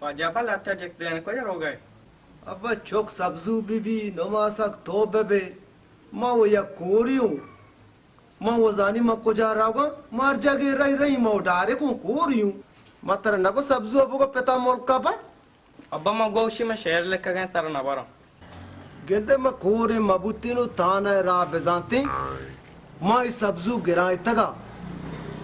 واجہ ابا، لٹ ءَ جک دئے، کجا روگ ئے؟ ابا چک سبزو بی بی، نماسگ تو بہ بے۔ ما و یک کوری اوں۔ ما و زانی ما کجا روگاں؟ ما ہر جاگہ رہی رہی، ما و ڈارے کوں کوری اوں۔ ما ترا نگو سبزو بگو پتا ملکا بر۔ ابا ما گوشی ما شعر لکھگیں، ترا نبراں۔ گندے ما کورے مبوتین و تانا راہ بزانتیں۔ ما ای سبزو گرائتگا۔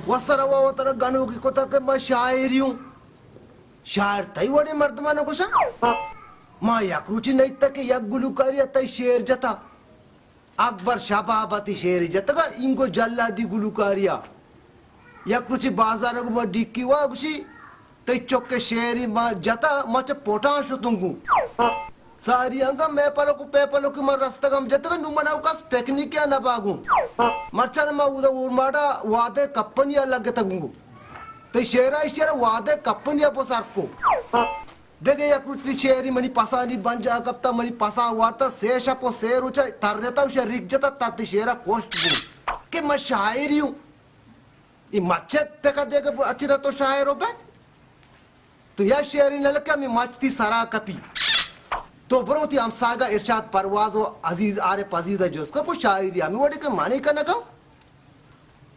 و سروا و ترا گنوکی کتا کہ ما شاعری اوں۔ شاعر تئی وڑیں مردماں نہ گوشاں۔ ما یک روچی نئیتہ کہ یک گلوکاری ءَ تئی شعر جتا۔ اکبر شباب ءَ تئی شعرے جتگا، اینگو جلادی گلوکاری ءَ۔ یک روچی بازار ءَ گوں ما ڈیکی وا گوشی، تئی چک ءِ شعرے ما جتا، ما چہ پوٹاں شتوں گوں۔ ساری انگا مے پلک و پے پلک من رستگ ہم جتگ، نوں من اوکاس پکنیک ءَ نہ باگوں۔ مرچاں ما اودا اورماڑا وعدہ کپنی ءَ لگتگوں گوں۔ تئی شعرا ایشی ءَ را وعدہ کپنی ءَ بو سر کو۔ دگہ یک روچ تئی شعری منی پسانی بنجاہ کپتا، منی پساں وارتا، سے شپ و سے روچا ترتا و شریک جتا، تا تئی شعرا کوشت بو کہ من شاعری اوں۔ ای مچے تکا دیگہ بو، اچنا تو شاعر ہو بے۔ تو یا شعری نہ لکھا، می مچ تئی سرا کپی۔ تو برو تئی ہمساگا ارشاد پرواز و عزیز، عارف عزیز ءَ جست کن، پو شاعری ہمے وڑے کہ مانے کنگا۔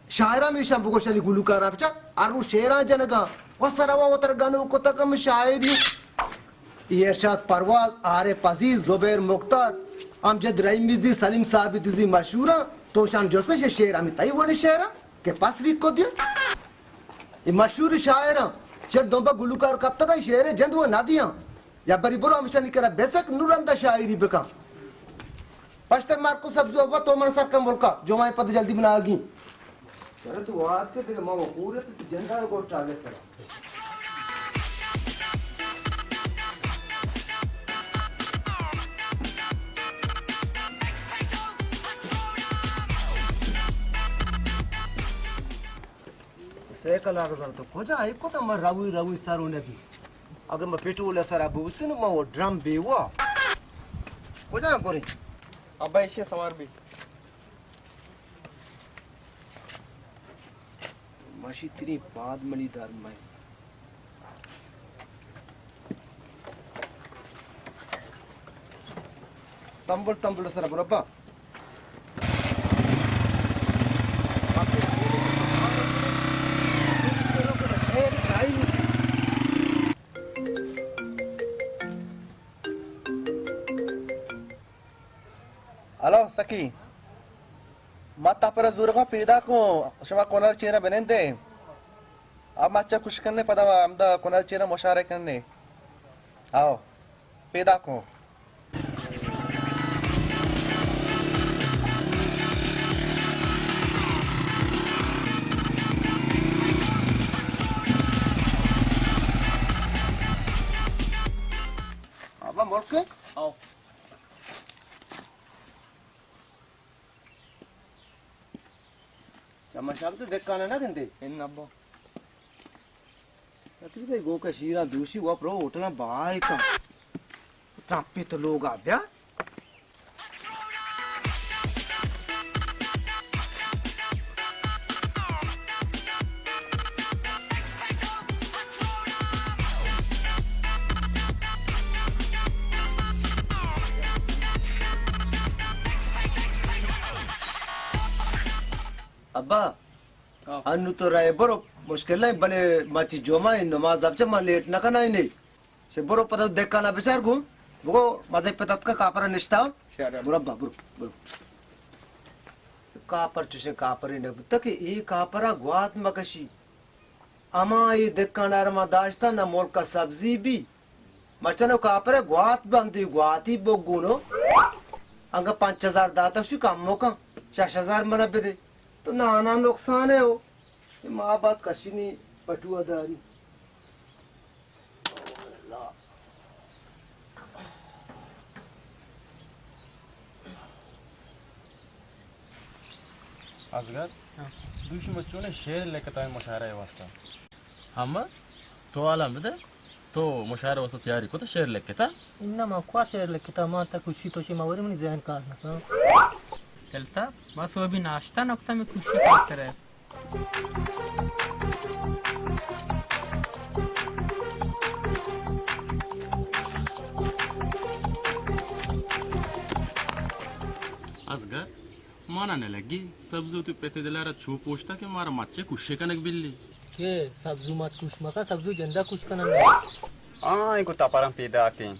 شاعراں ہمیشاں بگوشنی گلوکاراں بچار، ہر روز شعراں جنگاں۔ و سروا و تر گنوک کتگ ہم شاعری۔ ای ارشاد پرواز، عارف عزیز، زبیر مختار، امجد رحیمی زی، سلیم ثابت زی مشہوراں۔ تو شان جست کن شعر ہمے تئی وڑیں شعراں کہ پس ریک کو دیاں۔ ای مشہور شاعراں، چر دنبا گلوکار کپتگاں، شعر جند و نہ دیاں۔ یا بری برو ہمشانی کرا بسک، نو رندا شاعری بکن۔ پشت مارکو سبزو ابا تو من سر کن ملکا، جو مائیں پد جلدی بنا آگی۔ چرا تو وات کے دگہ ما وقور ات تو جندا گوٹا گترا۔ سائیکل ءَ گزر تو کجا ءَ کت؟ ما روی روی سر و نبی۔ اگہ ما پٹرول ءِ سرا بوتن، ما و ڈرم بے وا۔ کجا کریں؟ ابا ایشی سوار بی۔ ماشی تری پاد منی در مئے۔ تمبل تمبل سر برو ابا۔ ہلو سکی، ما تپر زورگا پیدا کن، شما کنر چیرا بنندے۔ اب مچا کش کننے، پدا ہمدا کنر چیرا مشاعرہ کننے۔ آؤ، پیدا کن۔ ابا ملک؟ آؤ۔ چمشانک تو دکان نہ گندے؟ ان ابا۔ تکلیف ہے، گوکا شیرا دوشی وا پرو ہوٹلاں بہائے کن۔ ٹاپی تو لوگا بیا۔ ابا، ہاں۔ انو تو رائے برو، مشکل نہیں، بلے ما چی جمعہ نماز اب چا ما لیٹ نہ کنا نے۔ چہ برو پدا دکانا بچار گوں، بگو مزے پتاتکا کاپرا نشتا۔ شر۔ برو ابا، برو، برو۔ کاپر چوشیں کاپرے نہ بوتا کہ اے کاپرا گوات مکشی۔ ہما اے دکانا را ما داشتا نہ ملکا سبزی بی۔ مرچنو کاپرا گوات بندی، گواتی بگونو۔ انگا پنچ ہزار داتا شی کم مکن، شش ہزار منا بدے۔ تو نانا نقصان ہے ہو۔ اے ما بات کشینی پٹوا داری۔ ازگر، ہاں۔ دوشی ما چونے شعر لکھتا ہے مشاعرہ واسطہ۔ ہم تو عالم بدے، تو مشاعرہ واسطہ تیاری کو تو شعر لکھتا؟ انما کوا شعر لکھتا، ما تا کچھ تو شی ما وری منی ذہن کار نہ کن۔ چلتا، ما سو بھی ناشتہ نکتا میں کچھ کار کرے۔ مانا نہ لگی، سبزو تو پتے دلارا چو پوشتا کہ مارا مچے کشے کنگ بلی۔ کہ سبزو مچ کش مکا، سبزو جندا کش کنن۔ آ، اینکو تپرم پیدا کیں۔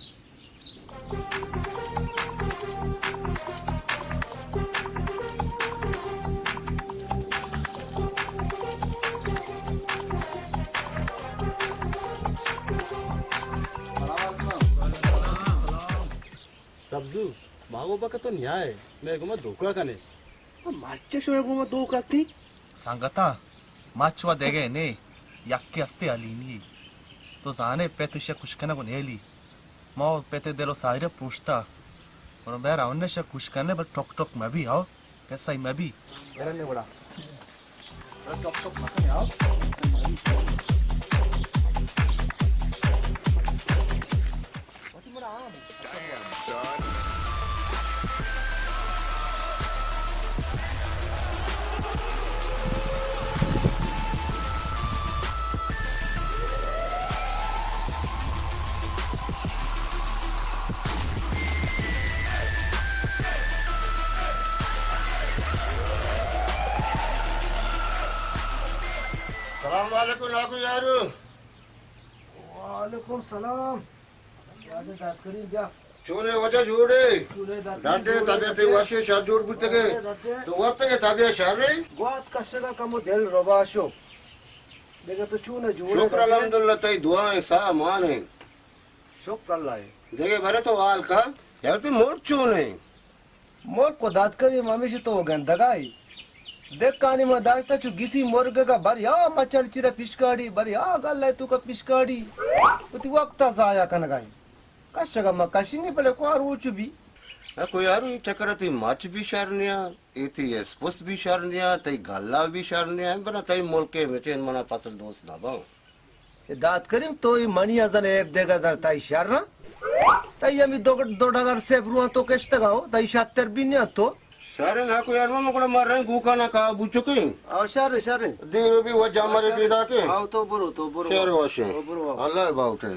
سبزو، ما گو بکہ تو نیائے، مئے گوما دھوکہ کنے۔ مرچی شمئے گوما دھوکہ کی؟ سنگتاں، مچ و دگہ نے، یکے استے علینی۔ تو زانے پت ایشا کش کنگ و نیلی۔ ما پت دل و ساحرہ پروشتا۔ اور بہر اونشا کش کنے بل ٹک ٹک مبی، آؤ، کسائی مبی۔ برنے گڑا۔ سلام علیکم ناکو یارو۔ وعلیکم سلام۔ واجہ داد کریم بیا۔ چونے واجہ جوڑے؟ چونے داد کریم ڈاڈے جوڑے طبیعت بیا۔ واشے شاد جوڑ بوتگے۔ ڈاڈے۔ تو وقت کے طبیعت شر رہی؟ گوات کشگا کمو دل ربا شو۔ دیکھا تو چونے جوڑے شکر ڈاڈے۔ الحمدللہ تئی دعائیں سا مانے۔ شکر اللہ ہے۔ دیکھے برے تو حال کا، یار تئی ملک چونے؟ ملک و داد کریم ہمیشی تو گندگائی۔ دکانی ما داشتہ چو گسی مرگگا بر یا مچل چیرا پیشکاڑی، بر یا گلہ توکا پیشکاڑی۔ وتی وقتا ضائع کنگائی۔ کشگا ما کشی نی بلے کوار روچ بی۔ نہ کو یارو، اے چکر تئی مچ بی شر نیا، اے تئی اسپست بی شر نیا، تئی گلہ بی شر نیا، بنا تئی ملک مچین منا فصل دوست نہ باں۔ اے داد کریم تو ای منی ازن ایب دیگا زر تئی شر۔ تئی ہمی دو، دو ڈگر سے بروان تو کشتگا ہو، تئی شتر بی نیاں تو۔ شر نہ کو یار، ما گڑا مر رہے گوکا نہ کہا بوچکیں۔ آ، شر، شر۔ دیر بھی وجہ مرے پیدا کے۔ آؤ تو برو، تو برو۔ شر واشیں۔ تو برو۔ اللہ باوٹے۔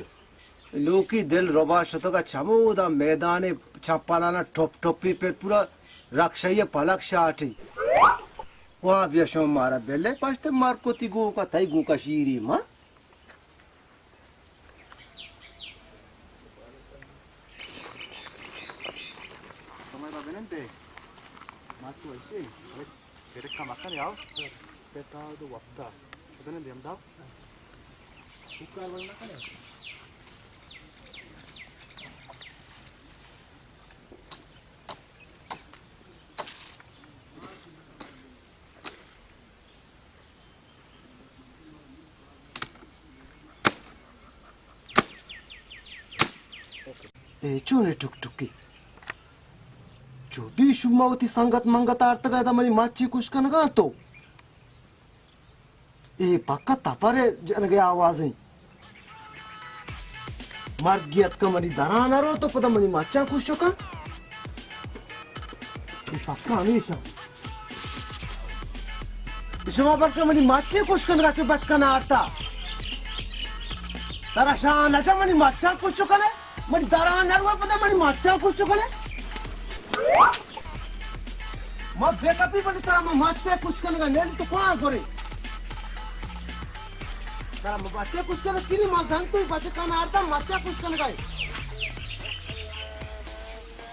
لوکی دل ربا شتگا چمودا میدان چپالانا ٹپ ٹپی پہ پورا رکشائی پلک شاٹی۔ وہاں بیا شما مارا بلے پشت مار کتی گوکا، تئی گوکا شیری ما۔ سمئے را بنندے۔ ما تو ایسے، اے پیرکا مکن یاو۔ پیتا دو وقتا۔ شدن دیم داو۔ کوکار ول نہ کنے۔ اے چونے ٹک ٹکی؟ چو بی شما وتی سنگت منگت آرتگا ادا منی مچی کش کنگا تو۔ اے پکا تپر جنگے آوازیں۔ مرگی اتکا منی دران ارو تو پدا منی مچاں کشو کن۔ اے پکا ہمیشہ۔ شما بلکہ منی مچے کش کنگا چو بچکن آرتا۔ ترا شان نجا منی مچاں کشو کنے۔ منی دران نروے پدا منی مچاں کش کنے۔ ما بے کپی بلے ترا ما مچاں کش کنگا نیلی تو کواں گورے۔ ترا ما مچاں کش کنگا کینی ما زن تو بچکان آرتا مچاں کش کنگا۔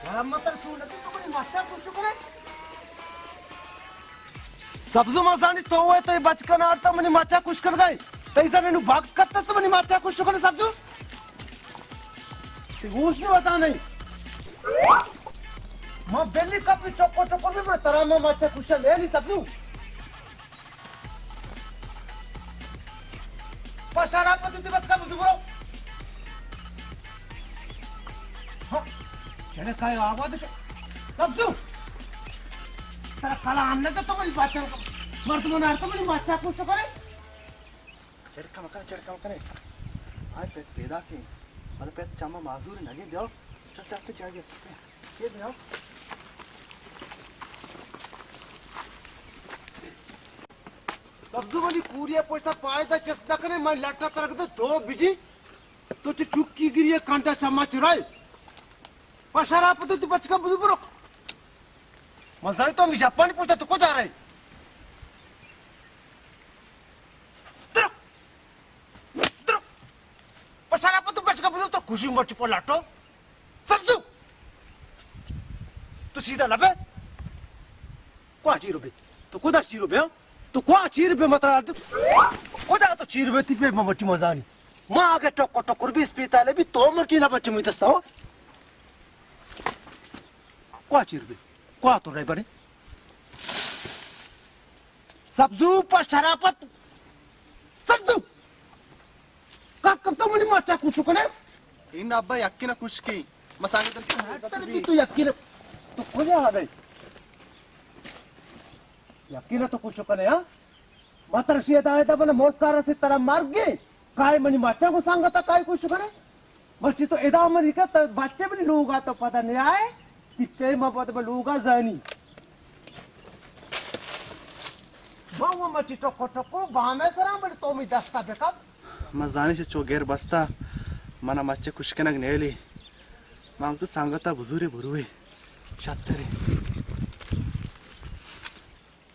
ترا ما تر چون نتی تو منی مچاں کش کنے۔ سبزو ما زانی تو وے تو بچکان آرتا منی مچاں کش کنگا۔ تئی زن نو بھگ کتا تو منی مچاں کش کنے سبزو۔ تئی ہوش نہ وتا نہیں۔ ما بلی کپی چکو چکو بھی میں ترا ما مچا کشا لے نہیں سکوں۔ پشارا پتی تی بس کم زبرو۔ ہاں۔ چلے کائے آواز کے۔ سبزو۔ ترا کلام نہ تو منی بچا۔ مردمان ہر تو منی مچا کش کرے۔ چڑکا مکن، چڑکا مکن۔ آئے پت پیدا کیں۔ بلے پت چما معذور نگی دیو۔ چس اپنے چاہیے۔ یہ دیو۔ سبزو منی کوری پشتا پائدہ چست نہ کنے، من لٹا ترک دے دو بجی۔ تو چہ چکی گری کنڈا چما چرائے۔ پشرا پتے تو بچکا بزو برو۔ من زانی تو ہمے جاپانی پوچھتا تو کجا رہے؟ درو! درو! پشارا پتو بچکا بزو تو خوشی مرچی پلاٹو۔ سبزو! تو سیدھا نہ بے۔ کوا چیر بے؟ تو کدا چیر بے، ہاں؟ تو کوا چیر بے مترا؟ کدا تو چیر بے تی پہ مٹی مزانی۔ ما آگے ٹکر ٹکر بی اسپیتالے بی تو مرچی نہ بچے مئی دستا ہو۔ کوا چیر بے؟ کوا تو رہے بنے؟ سبزو پر شرافت۔ سبزو! کاکم تو منی ماچا کوشو کنے؟ این ابا یکی نہ کشکی۔ مسانگتن تو یکی نہ، تو کجا آ گئے؟ یکی نہ تو کوشو کنے، ہاں؟ ما ترا شی ادا ادا بنا ملک کار سے ترا مرگے۔ کائے منی ماچا کو سنگتا کائے کوشو کنے؟ مرچی تو ادا منی کا تو بچے منی لوگا تو پتہ نہیں آئے۔ تی پیما پتہ بہ لوگا زانی۔ ما وہ مچی ٹکو ٹکو بامے سرا بڑی تو می دستا بکپ۔ ما زانی چہ چو گر بستا، منا مچے کشکنگ نیلی۔ ما تو سنگتا بزوری بروی۔ شتری۔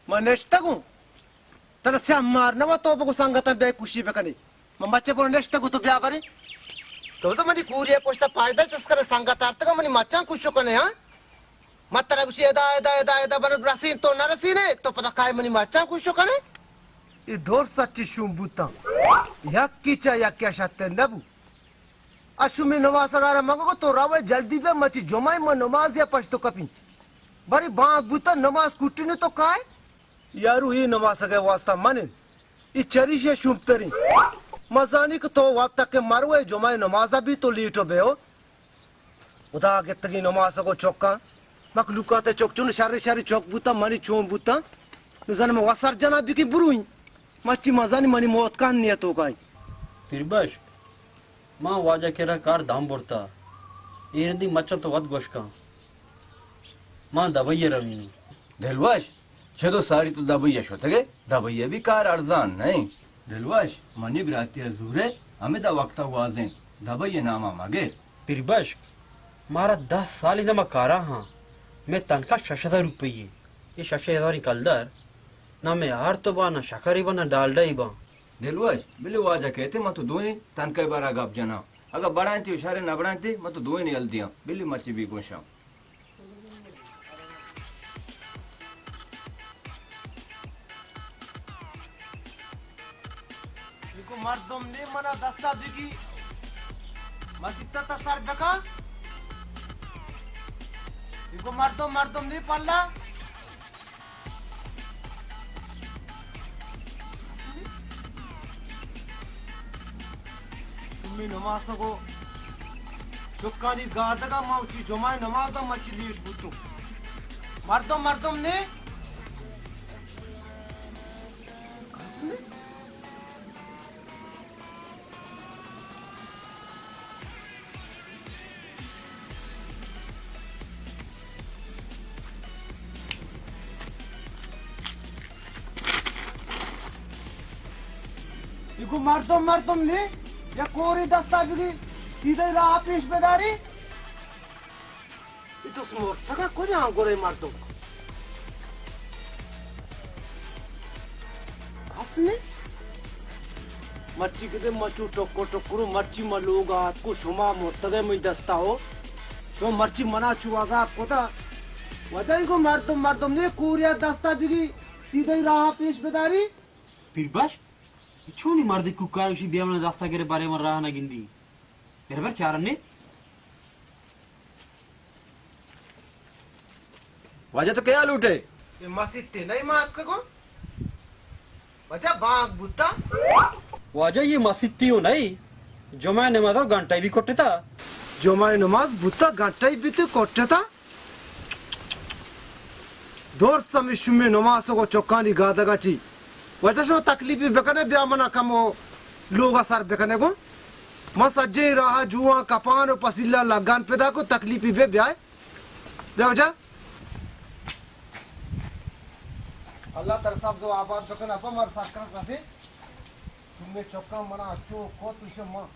ما نشتگوں۔ ترا سیاہ مار نہ وا تو بگو سنگتاں بیا کوشی بکنی۔ من مچے برو نشتگوں تو بیا بری۔ تو تو منی کوری پشتا پائدہ چس کرے سنگت آرتگا منی مچاں کوشو کنے ہاں۔ ما ترا گوشی ادا، ادا، ادا، ادا بر رسین تو نہ رسینے، تو پدا کائے منی مچاں کوشو کنے۔ اے دور سچی شوم بوتاں۔ یکی چا یکی شتر نبو۔ اشومی نماز گارا مگو تو روے جلدی بیا مچی جمعہ ما نماز یا پشتو کپی۔ بری بانگ بوتا نماز کٹینی تو کائے۔ یارو، اے نماسگ ء واسطہ من انت۔ اے چریش ء شومتریں۔ ما زانی کہ تو وقت کہ مروئے جمعہ نماز ء بی تو لیٹ ء بیو۔ خدا گتگی نماسگ و چکاں۔ مخلوقات ء چک چون شر شر چک بوتاں، منی چون بوتاں۔ نزان ما وسر جنا بی کہ بروئیں۔ مچی ما زانی منی موت کان نیت ہو کائیں۔ پیربش، ما واجہ کرا کار دام برتا۔ اے رندی مچاں تو وت گوش کن۔ ما دبئی ء روینوں۔ دلوش، چدو ساری تو دبئی ء شتگ ئے؟ دبئی ء بھی کار ارزان نہ انت۔ دلوش، منی براتی ء زور ء ہمدا وقت ء گوازینت، دبئی ء نام ء مہ گر۔ پیربشک، مارا دہ سال انت ما کارا ہاں، مئے تنخواہ شش ہزار روپی انت۔ اے شش ہزاریں کلدار نہ مئے آرت باں، نہ شکرے باں، نہ ڈالڈاے باں۔ دلوش، بلے واجہ کئیت، من تو دوئیں تنخواہ ء بارا گپ جناں۔ اگاں بڑائینتی و شر، نہ بڑائینتی، من تو دوئیں یل دیاں۔ بلے مرچی بی گوشاں۔ ایگو مردم نے منا دستا بگی، مسیت تا سر بکا۔ ایگو مردم، مردم نے پلا۔ شمی نماسگو چکانی گادگا ما وتی جمعہ نمازا مچی لیٹ بوتو۔ مردم، مردم نے؟ ایگو مردم، مردم نی، یا کوری دستا بگی، سیدھے راہ پیش بداری۔ اے تو مرتگا کجا گڑے مردم؟ کس نے؟ مرچی کدے مچو ٹکر ٹکرو، مرچی ما لوگ آتکو، شما مرتگے مئی دستا ہو۔ شما مرچی منا چو عذاب کتا۔ وجہ کو مردم، مردم نے کوریا دستا بگی، سیدھے راہ پیش بداری۔ پیربش، چونی مردے کوکارشی بیا من دستا گرے بارے من راہ نہ گندی۔ برابر چارنے۔ واجہ تو کیا لوٹے؟ اے مسیت تے نہیں مات کگو۔ واجہ بانگ بوتا۔ واجہ یہ مسیت تیو نہیں۔ جمعہ نماز گھنٹہ بھی کٹتا۔ جمعہ نماز بوتا گھنٹہ بھی تو کٹتا۔ دور سمی شمی نماسگ و چکانی گادگا چی۔ واجہ شما تکلیفی بکنے بیا منا کمو لوگا سر بکنے گو۔ من سجیں راہ جوان کپان و پسیلان لگان پیدا کو تکلیفی بے بیائے۔ بیا واجہ۔ اللہ تر سبز و آباد بکن ابا مر سکان کسی۔ شمی چکان منا اچو کو تو شما۔